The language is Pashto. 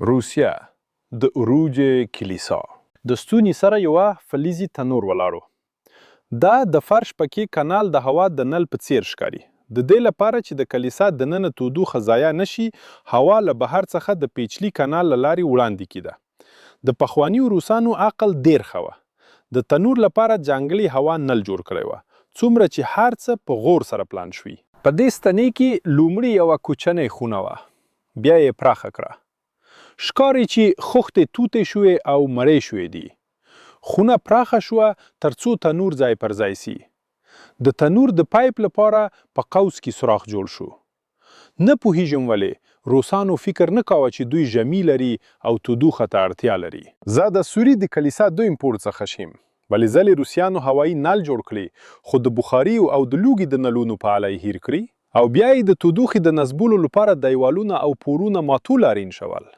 روسیه، د عروج کلیسا. د ستوني سره یوه فلزی تنور ولاړو. دا د فرش پکې کانال د هوا د نل په څیر ښکاري. ددې لپاره چې د کلیسا دننه تودوخه ضایع نشي، هوا له بهر څخه د پیچلي کانال له لارې وړاندې کیده. د پخوانيو روسانو عقل دیرښه وه. د تنور لپاره جانګړي هوا نل جوړ کړی وه. څومره چې هر څه په غور سره پلان شوي. په دې ستنې کې لومړي یوه کوچنی خونه وه. بیا یې پراخه کړه. ښکاري چې خښتې توتې شوې او مړې شوې دي. خونه پراخه شوه ترڅو تنور ځای پر ځای سي. د تنور د پایپ لپاره په قوس کی سوراخ جوړ شو. نه پوهیژم ولې روسانو فکر نه کاوه چې دوی ژمي لري او تودوخه ته اړتیا لري. زه د سوري د کلیسا دویم پوړ څخه شیم. بله ځلې روسیانو هوایي نل جوړ کړي خو د بخاریو او د لوګي د نلونو په اړه یې هیر کړي؟ او بیا یې د تودوخې د نصبولو لپاره دیوالونه او پورونه ماتو لارینشول.